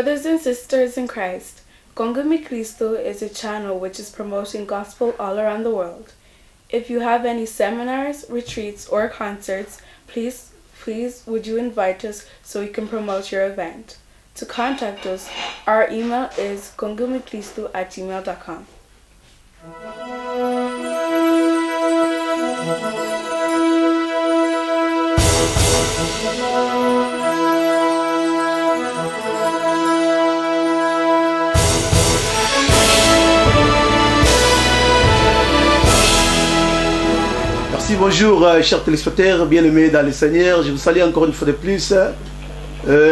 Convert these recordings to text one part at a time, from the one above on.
Brothers and sisters in Christ, Congo Mi Cristo is a channel which is promoting gospel all around the world. If you have any seminars, retreats, or concerts, please, please would you invite us so we can promote your event. To contact us, our email is congomicristo at gmail.com. Merci, bonjour, euh, chers téléspectateurs, bien-aimés dans le Seigneur. Je vous salue encore une fois de plus. Euh,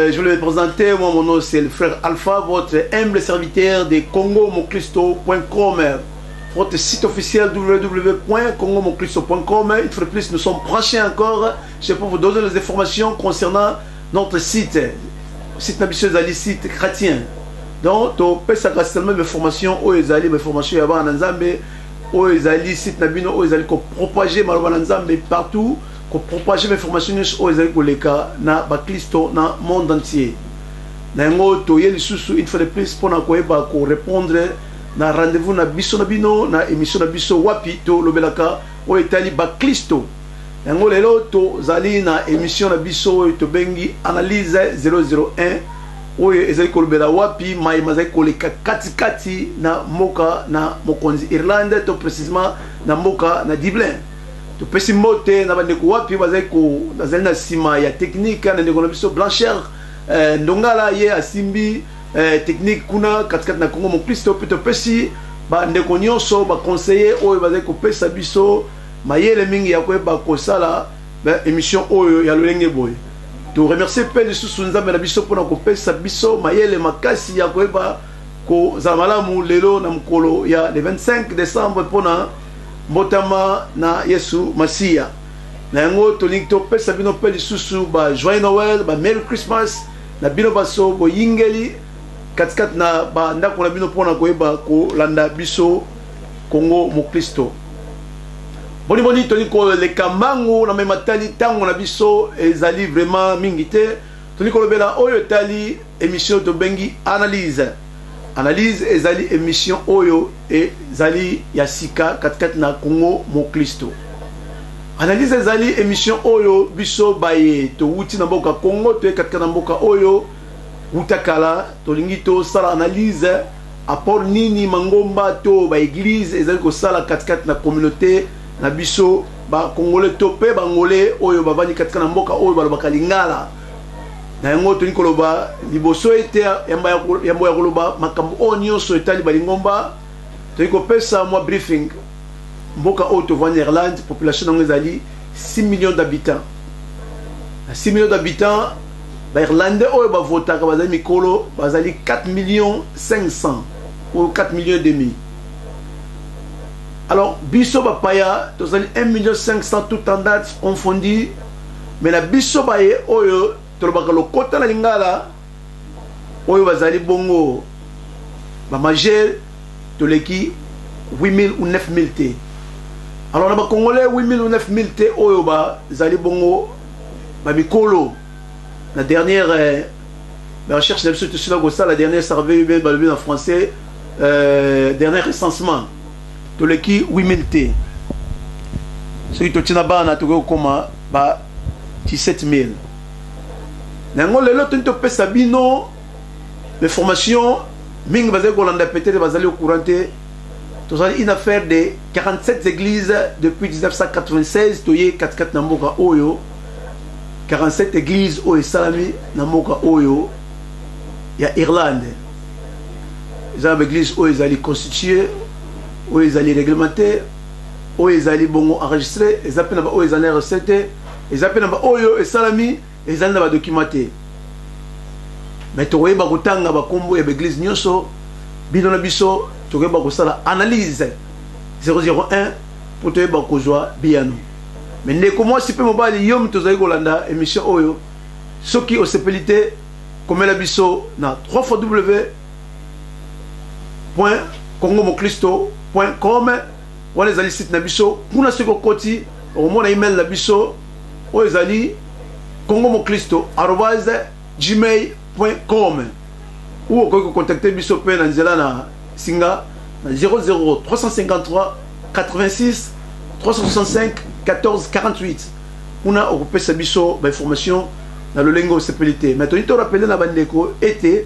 je voulais me présenter, moi mon nom c'est le frère Alpha, votre humble serviteur de congomocristo.com votre site officiel www.congomocristo.com. Une fois de plus, nous sommes branchés encore. C'est pour vous donner les informations concernant notre site. Site na biso ezali site chrétien. Donc, topesaka seulement information oyo ezali information ya bana Nzambe, oyo ezali site na bino oyo ezali ko propager maloba na Nzambe partout, ko propager information nyonso oyo ezali koleka na baklisto na monde entier. Na yango toye lisusu une fois de plus mpona koyeba ko répondre na rendez-vous na biso na bino na émission na biso wapi tolobelaka oyo etali baklisto. Yango lelo tozali na émission na biso oyo tobengi analyse 001 oyo ezali kolobela wapi mai mazali koleka katikati na mboka na mokonzi Irlande to précisément na mboka na Dublin. Topesi mbote na bandeko wapi bazali ko bazali na nsima ya technique na ndeko na biso Blanchard eh, Ndongala ye asimbi eh, technique kuna katikati na Congo Mokristo mpe topesi bandeko nyonso baconseiller oyo bazali kopesa biso mayele mingi ya koyeba kosala ba émission oyo ya lolenge boye. To remercier mpe lisusu Nzambe na biso mpona kopesa biso mayele makasi ya koyeba kozala malamu lelo na mokolo ya le 25 décembre mpona mbotama na Yesu Masiya. Na yango tolingi topesa bino mpe lisusu ba joyeux Noël, ba Merry Christmas na bino baso boyingeli katikati na bandako na bino mpona koyeba kolanda biso Congo Moklisto. Boni boni tolingi koleka mbangu na mema tali ntango na biso ezali vraiment mingi te. Tolingi kolobela oyo etali émission tobengi analyse. Analyse ezali émission oyo ezali ya sika katikati na Congo Moklisto. Analyse ezali émission oyo biso baye towuti na mboka Congo toye katikati na mboka oyo wuta kala tolingi tosala analyse apport nini mangomba to ba église ezali kosala katikati na communauté na biso ba congolais to pe bangolais oyo bavandi katikati na mboka oyo balobaka lingala. Na yango tolingi koloba liboso ete yambo ya koloba makambo oyo nyonso etali balingomba, tolingi kopesa mwa briefing. Mboka oyo tovandi Irlande, population nango ezali 6 millions d'habitants. Na 6 millions d'habitants, ba Irlandais oyo bavotaka bazali mikolo bazali 4 millions 500 ou 4 millions et demi. Alors biso bapaya tozali 1 million 500 tout en date confondu, mais na biso baye oyo tolobaka lokota na lingala oyo bazali bongo ba majeur toleki 8000 ou 9000 te. Alors na ba congolais 8000 ou 9000 te oyo bazali bongo ba mikolo. Na dernière ba recherche na biso tosila kosala dernière survey bien balobi na français dernier recensement toleki 8000 te. Soki totie na bana tokoki kokoma ba 17000. Na yango lelo toni topesa bino information mingi bazali kolanda peut-être bazali au courant te. Tozali une affaire de 47 églises depuis 1996 toye katikati na mboka oyo 47 églises oyo esalami na mboka oyo ya Irlande. Eza na ba église oyo ezali constitué, oyo ezali réglementé, oyo ezali bongo enregistré, eza pe na ba oyo ezali enregistré te, eza pe na ba oyo esalami ezali na ba document te. Mais tokoyeba kotanga ba kombo ya ba église nyonso, bino na biso tokoyeba kosala analyse 001 po toyeba kozwa biyano. Mais ndeko mwasi pe mobali yo moto ozali kolanda émission oyo, soki osepeli te komela biso na trois fois w point congo moklisto point com. Wana ezali site na biso. Kuna soki okoti okomona email na biso oyo ezali congo moklisto arobase gmail point com. Ou okoki kocontacte biso mpe na nzela na singa na 00 353 86 365 14 48. Kuna okopesa biso bainformation na lolenge osepeli te. Mais tolingi torapele na bandeko ete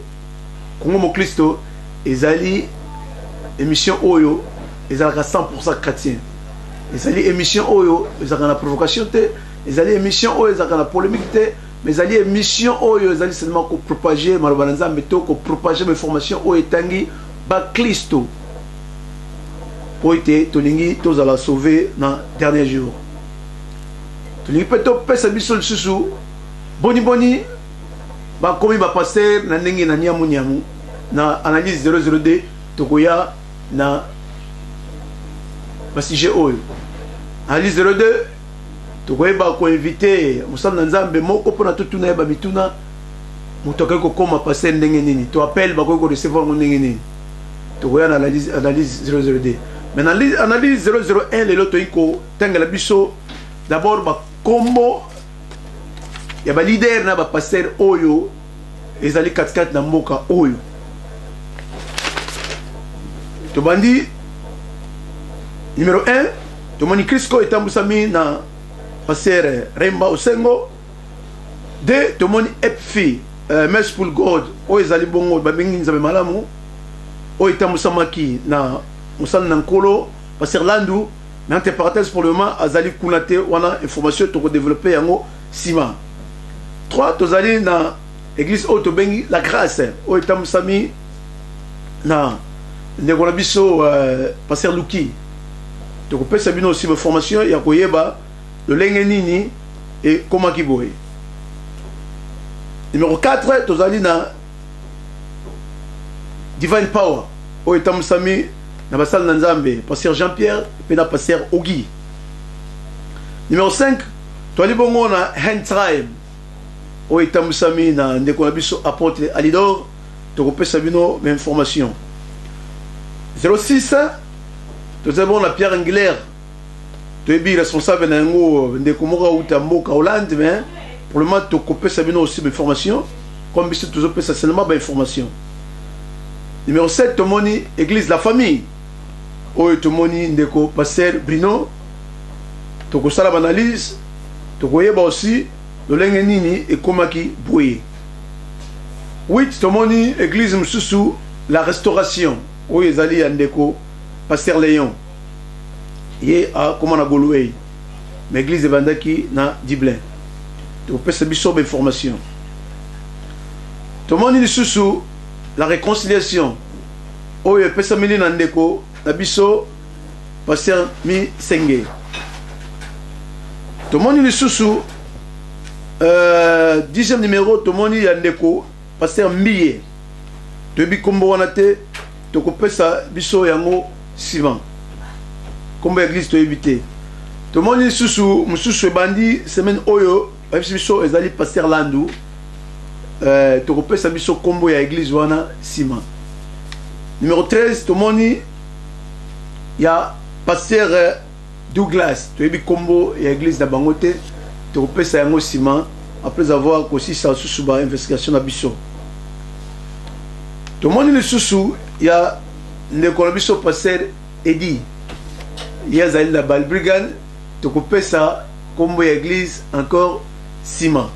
Kongo Moklisto ezali émission oyo ezalaka 100% chrétien. Ezali émission oyo ezalaka na provocation te, ezali émission oyo ezalaka na polémique te, mais ezali émission oyo ezali seulement kopropager maloba na Nzambe to kopropager bainformation oyo etangi baklisto, mpo ete tolingi tozala sauve na dernier jour. Tolingi mpe topesa biso lisusu boniboni bakomi bapaster na ndenge na niamu niamu. Na analyse 002 tokoya na basujet oyo. Analyse 02, tokoyeba koinvite mosala na Nzambe moko mpona totuna ye bamituna: moto akoki kokóma paster ndenge nini, to appel bakoki korecevoir yango ndenge nini? Tokoya na analyse 002. Mais na analyse 001 lelo, toyei kotangela biso d'abord bakombo ya baleader na bapaster oyo ezali katikati na mboka oyo. Tobandi numéro 1, tomoni Crisco, etambwisami na paster Remba Osengo. 2, tomoni Epfi Merciful God, oyo ezali bongo babengi Nzambe malamu, oyo etambwisamaki na mosali na Nkolo paster Landu. Mais entre parenthèse, pour le moment azali kuna te. Wana information tokodéveloppe yango nsima. 3, tozali na église oyo tobengi La Grâce, oyo etambwisami na ndeko na biso paster Luki. Tokopesa bino aussi baformation ya koyeba lolenge nini ekomaki boye. Numéro 4, tozali na Divine Power, oyo etambwisami na basali na Nzambe pasteur Jean Pierre mpe na pasteur Ogi. Numéro 5, toali bongo na Hand Tribe, oyo etambwisami na ndeko na biso apôtre Alidor. Tokopesa bino bainformation. 06, tozali bongo na Pierre Angulaire. Toyebi responsable na yango, ndeko moko auta mboka Hollande, mais pour le moment tokopesa bino aussi bainformation, comme biso tozopesa seulement bainformation. Numéro 7, tomoni église La Famille, oyo tomoni ndeko pasteur Brino. Tokosala baanalyse, tokoyeba aussi lolenge nini ekomaki boye. 8, tomoni église mosusu, La Restauration, oyo ezali ya ndeko pasteur Léon. Ye akoma na Galway, mais église ebandaki na Dublin. Tokopesa biso bainformation. Tomoni lisusu La Réconciliation, oyo epesameli na ndeko na biso pasteur Misenge. Tomoni lisusu 10e numéro, tomoni ya ndeko pasteur Mbiye. Toyebi nkombo wana te, tokopesa biso yango nsima. Nkombo ya église toyebi te. Tomoni lisusu mosusu ebandi semaine oyo, bayebisi biso ezali pasteur Landu. Tokopesa biso nkombo ya église wana nsima. Numéro 13, tomoni ya pasteur Douglas. Toyebi nkombo ya église na bango te, tokopesa yango nsima après avoir kosisa lisusu bainvestigation na biso. Tomoni lisusu ya ndeko na biso pasteur Edi, ye azali na Balbriggan. Tokopesa nkombo ya église encore nsima.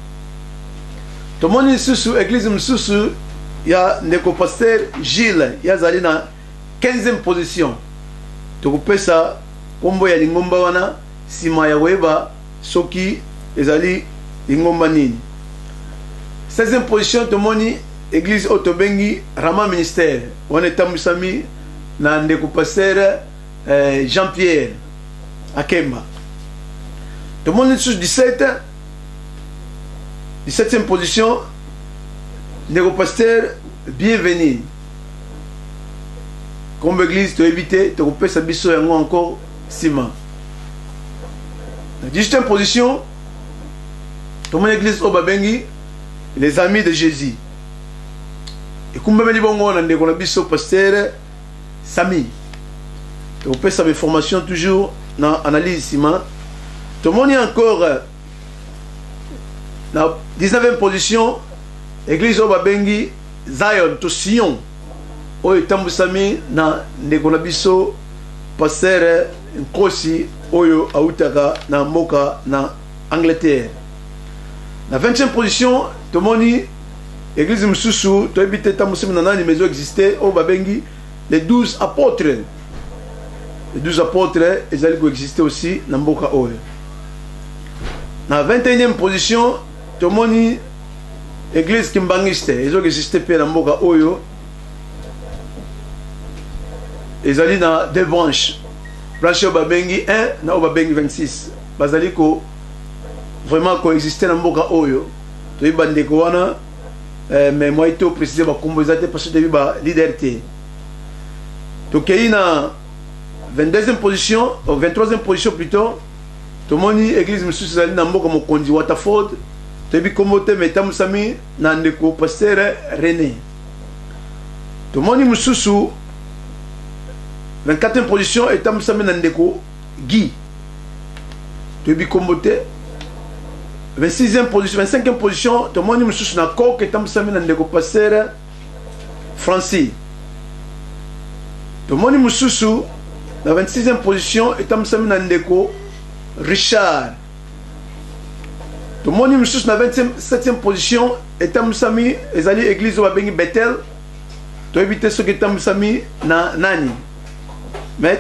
Tomoni lisusu église mosusu ya ndeko pasteur Gilles, ye azali na 15e position. Tokopesa nkombo ya lingomba wana nsima ya koyeba soki ezali lingomba nini. 16e position, tomoni église oyo tobengi Rama Ministère, wana etambwisami na ndeko pasteur Jean Pierre Akemba. Tomoni lisusu 17, 17e position, ndeko pasteur Bienvenu. Kombo église toyebi te, tokopesa biso yango encore nsima. Na 18e position, tomoni église oyo babengi Les Amis de Jésus, ekumbameli bongo na ndeko na biso pasteur Sami. Tokopesa bainformation toujours na analyse nsima. Tomoni encore na 19e position église oyo babengi Zion to Sion oyo etambwisami na ndeko na biso pasteur Nkosi oyo awutaka na mboka na Angleterre. Na 20e position tomoni église mosusu toyebi te etambwisami na nani mais ezo existe oyo babengi les 12 apôtres. Les 12 apôtres ezali koexiste aussi na mboka oyo. Na 21e position tomoni église kimbangiste ezo existe mpe na mboka oyo, ezali na deux branches, branche oyo babengi 1 na oyo babengi 26, bazali ko vraiment koexiste na mboka oyo. Toyebi bandeko wana mais moi to préciser bakombo eza te parce que toyebi ba leader te. Tokei na 22e position, 23e position plutôt, tomoni église mosusu ezali na mboka mokonzi Waterford, toyebi kombo te mais etambwisami na ndeko pasteur René. Tomoni mosusu 24e position etambwisami na ndeko Guy, toyebi kombo te. 26e position, 25e position tomoni mosusu na Cork etambwisami na ndeko pasteur Francis. Tomoni mosusu na 26e position etambwisami na ndeko Richard. Tomoni mosusu na 27e position etambwisami, ezali église oyo babengi Bethel, toyebi te soki etambwisami na nani, mais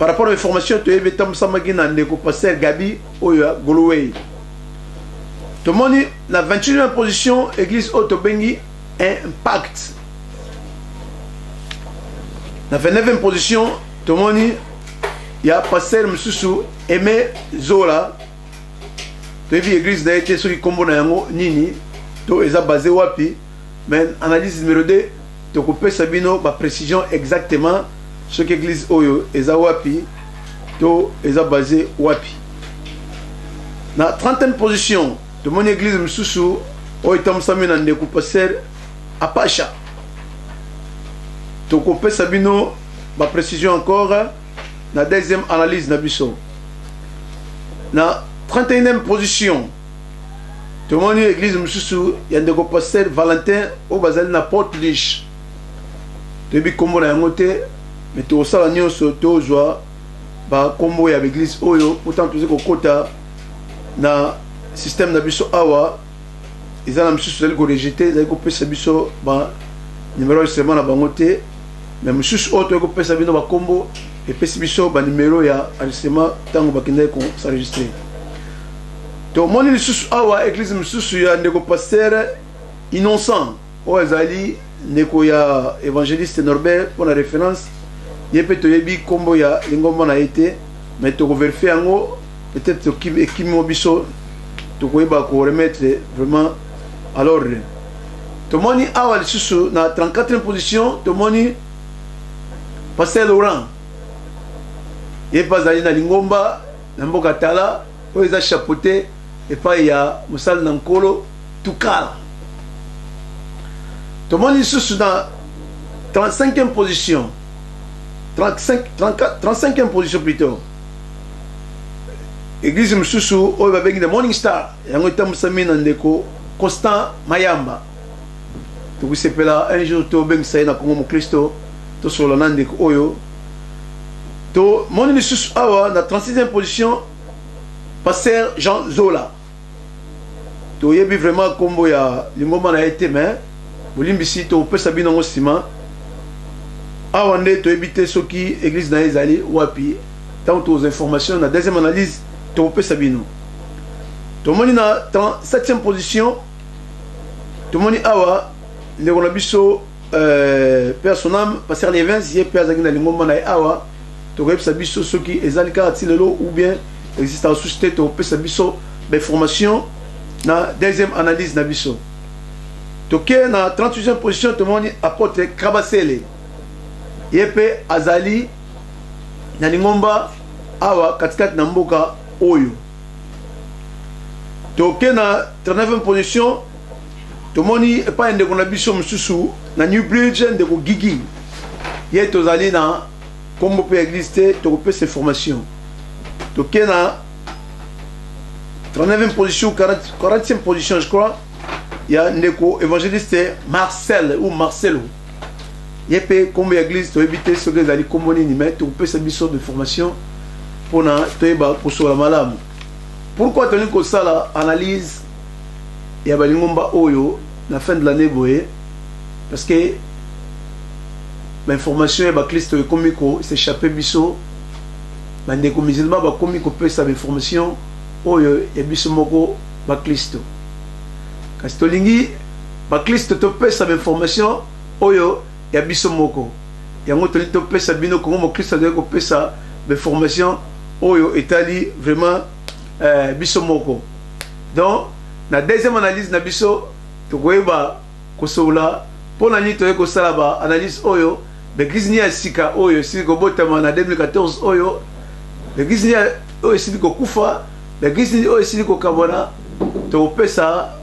par rapport à information toyebi etambwisamaki na ndeko pasteur Gabi oyo ya Goloway. Tomoni na 28e position église oyo tobengi Impact. Na 29e position tomoni ya pasteur mosusu Aimé Zola, toyebi église na ye te soki nkombo na yango nini to eza basé wapi, mais analyse numéro 2 tokopesa bino ba précision exactement soki église oyo eza wapi to eza basé wapi. Na 30e position tomoni église mosusu oyo etambwisami na ndeko pasteur Apacha, tokopesa bino ba précision encore na deuxième analyse na biso. Na 31e position tomoni église mosusu ya ndeko pasteur Valentin oyo bazali na Port Liche, toyebi nkombo na yango te mais tokosala nyonso tozwa bakombo ya baeglise oyo pourtant tozi kokota na système na biso awa eza na mosusu ezali korejete, ezali kopesa biso ba numero enregistrement na bango te, mais mosusu oyo toyei kopesa bino bakombo epesi biso banumero ya enregistrement ntango bakendaki kosenregistre. Tomoni lisusu awa église mosusu ya ndeko pasteur Innocent oyo ezali ndeko ya évangéliste Norbert mpona référence, ye mpe toyebi nkombo ya lingomba na ye te mais tokoverifie yango, peut-être ekimi biso tokoyeba koremettre vraiment à l'ordre. Tomoni awa lisusu na 34e position tomoni pasteur Laurent, ye mpe azali na lingomba na mboka Tala oyo eza chapeauté epai ya mosali na Nkolo Tukala. Tomoni lisusu na 35e position, 35, 34, 35e position plutôt, église mosusu oyo babengi The Morning Star, yango etambwisami na ndeko Constant Mayamba. Tokosepela un jour tobengisa ye na Kongo Mokristo tosolola na ndeko oyo. Tomoni lisusu awa na 36e position pasteur Jean Zola, toyebi vraiment nkombo ya lingomba na ye te mais bolimbisi tokopesa bino yango nsima. Awa nde toyebi te soki église na ye ezali wapi, ntango tokozwa information na deuxième analyse tokopesa bino. Tomoni na 37e position tomoni awa ndeko na biso père son âme pasteur Levens, ye mpe azalaki na lingomba na ye awa, tokoyebisa biso soki ezali kaka ti lelo ou bien existaka susu te, tokopesa biso bainformation na deuxième analyse na biso. Toke na 38e position tomoni apôtre Kabasele, ye mpe azali na lingomba awa katikati na mboka oyo. Toke na 39e position tomoni epai ya ndeko na biso mosusu na New Bridge, ndeko Gigi, ye tozali na kombo mpe ya église te, tokopesa information. Toke na 39e position, 40e position je crois, Ya ndeko évangéliste Marcel ou Marcelo, ye mpe nkombo ya église toyebi te soki ezali nkombo nini, mais tokopesa biso d'information mpona toyeba kosola malamu. Pourquoi tolingi kosala analyse ya balingomba oyo na fin de l'année boye? Parce que bainformation ya baklisto ekomi kos'échapper biso. Bandeko musulman bakomi kopesa bainformation oyo ya biso moko baklisto, kasi tolingi baklisto topesa bainformation oyo ya biso moko. Yango tolingi topesa bino. Kongo Moklisto azali kopesa bainformation oyo etali vraiment biso moko. Donc na deuxième analyse na biso, tokoyeba kosolola mpo na nini toyei kosala baanalyse oyo, baeglise nini ya sika oyo esili kobotama na 2014 oyo, baeglise nini oyo esili kokufa, baeglise nini oyo esili kokabwana. Tokopesa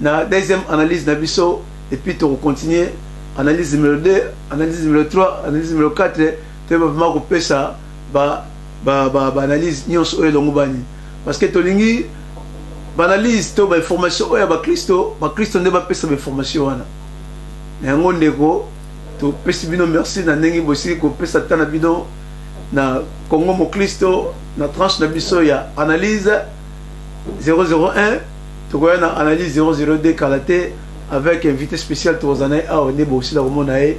na deuxième analyse na biso et puis tokocontinue analyse numéro 2, analyse numéro 3, analyse numéro 4. Toyeba vraiment kopesa baanalyse nyonso oyo elongo bani, parce que tolingi baanalyse to bainformation oyo ya bakristo, bakristo nde bapesa bainformation wana. Na yango, ndeko, topesi bino merci na ndenge bosili kopesa ta na bino na Congo Mokristo na tranche na biso ya analyse 001. Tokoya na analyse 002 kala te avec invité spécial. Tokozala na ye awa nde bosila komona ye.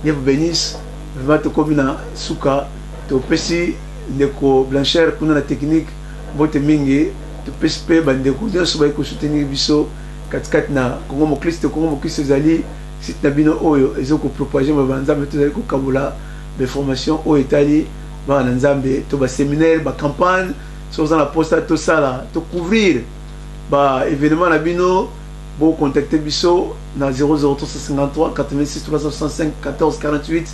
Dieu vous bénisse vraiment. Tokomi na suka. Topesi ndeko Blanchard kuna na technique mbote mingi. Topesi mpe bandeko nyonso bayi kosoutenir biso katikati na Kongo Mokristo. Kongo Mokristo ezali site na bino oyo eza kopropager maloba ya Nzambe. Tozali kokabola bainformation oyo etali bana na Nzambe to baséminaire, bacampagne. Soki oza na posa tosala, tocouvrir baévénement na bino, bocontacte biso na 00353 86 365 14 48.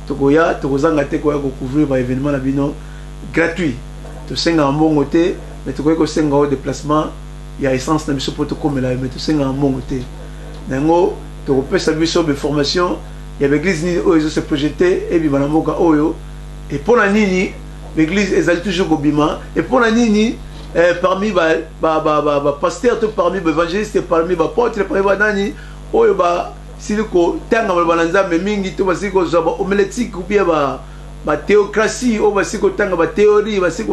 Tokoya, tokozanga te koya kocouvrir baévénement na bino gratuit. Tosengaka mbongo te, mais tokoki kosenga oyo déplacement ya essence na biso mpo tokomela yo, mais tosengaka mbongo te. Na yango, tokopesa biso bainformation ya baeglise nini oyo ezose projeter ebima na mboka oyo, e mpo na nini baeglise ezali toujours kobima, e mpo na nini parmi bapasteur to parmi baévangéliste, parmi baapôtre, parmi banani oyo basili kotanga maloba na Nzambe mingi to basili kozwa bahomilétique ou bien bathéocratie, oyo basili kotanga bathéorie, basili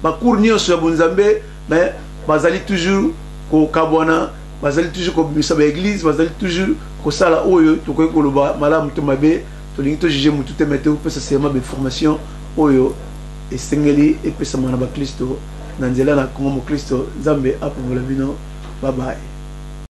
bacours nyonso ya bonzambe, mais bazali toujours kokabwana, bazali toujours kobimisa baeglise, bazali toujours kosala oyo tokoki koloba malamu to mabe. Tolingi tojuger motu te, mais topesa seulement bainformation oyo esengeli epesama na baklisto na nzela na Kongo Mokristo. Nzambe apambola bino. Babaye.